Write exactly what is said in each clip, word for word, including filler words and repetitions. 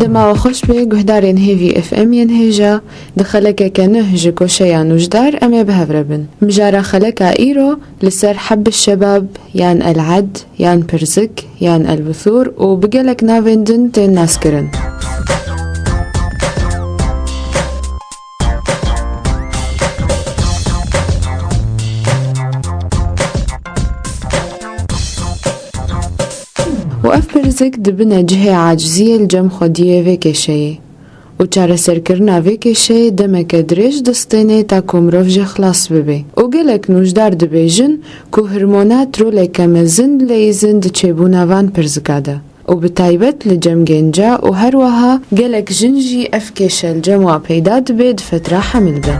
Dema we xweş be, guhdarên Hêvî F M yên hêja, di xelekeke nuh ji koşeya nûjdar em ê bi hev re bin. Mijara xeleka îro li ser Hebbî Şebab, yan El Ed, yan Pirzik, yan El Bithûr û bi gelek navên din tên naskirin. Û ev pirzik dibine cihê aciziyê li cem xwediyê vê kêşeyê. Û çareserkirina vê kêşeyê demeke dirêj distêne ta ku mirov jê xilas bibe. Û gelek nûjdar dibêjin ku hirmona troleke mezin dileyîzin di çêbûna van pirzika de. Û bi taybet li cem gênca û her wiha gelek jin jî ev kêşe li cem wa peyda dibe di fetra hemil de.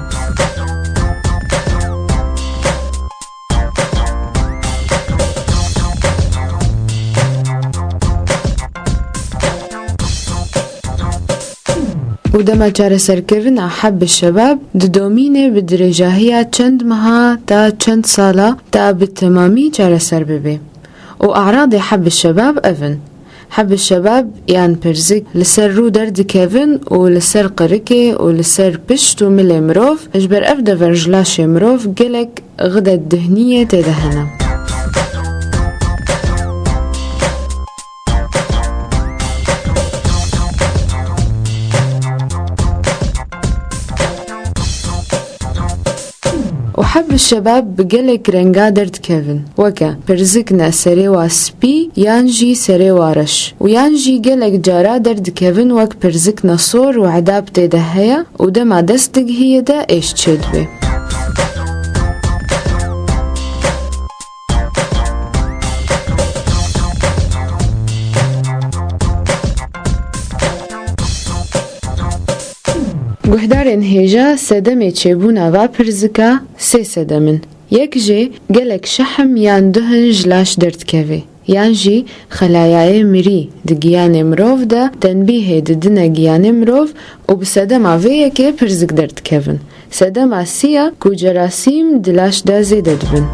Û dema çareserkirina Hebbî Şebab didomîne bi dirêjahiya çend meha ta çend sala ta bi temamî çareser bibe. Û e'radê Hebbî Şebab ev in. Hebbî Şebab yan pirzik li ser rû derdikevin û li ser qirikê û li ser pişt û milê mirov, ji ber ev dever ji laşê mirov gelek xidet dihniyê tê de hene. Û Hebbî Şebab bi gelek renga derdikevin, weke pirzik ne serê wa spî yan jî serê wa reş û yan jî gelek cara derdikevin wek pirzik ne sor û edab tê de heye û dema dest digihiyê de êş çêdibe. Guhdarên hêja sedemê çêbûna va pirzika sê sedem in. Yek jê gelek şehm yan duhin ji laş derdikeve, yan jî xelayayê mirî di giyanê mirov de tenbîhê didine giyanê mirov û bi sedema vê yekê pirzik derdikevin. Sedema sî ya ku cerasîm di laş de zêde dibin.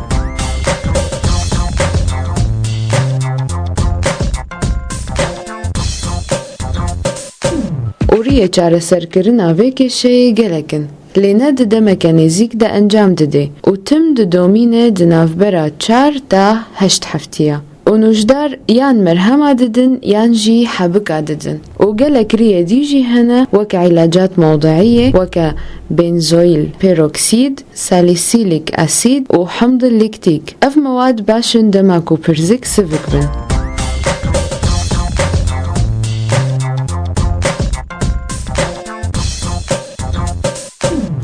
Û riyê çareserkirina vê kêşeyê gelek in. Lê ne di demeke nêzîk de encam dide û tim didomîne di navbera çar ta heşt heftiya. Û nûjdar yan merhema didin yan jî hebika didin. Û gelek riyê dî jî hene weke îlacat mewdiyê, weke benzoyl peroksîd, salîsîlik asîd û himdil lîktîk. Ev mewad baş in dema ku pirzik sivik bin.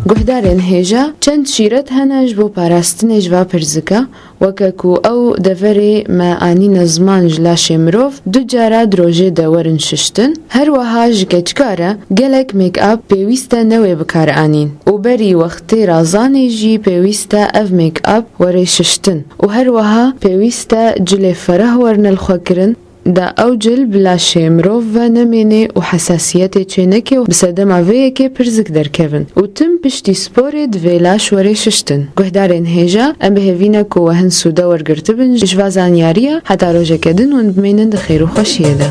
Guhdarên hêja, çend şîret hene ji bo parastinê ji va pirzika, weke ku ew deverê me anîne ziman ji laşê mirov, du cara di rojê de werin şiştin. Her wiha ji keçika re gelek make-up pêwîst e newê bi kar anîn û berî wextê razanê jî pêwîst e ev make-up were şiştin û her wiha pêwîst e cilê fereh werine li xwe kirin. Da ew cil bi laşê mirov ve nemêne û hesasiyetê çêneke û bi sedema vê yekê pirzik derkevin û tim piştî sporê divê laş were şiştin. Guhdarên hêja, em bi hêvî ne ku we hin sûde wergirtibin ji va zanyariya, heta rojeke din hûn bimînin di xêr û xweşiyê de.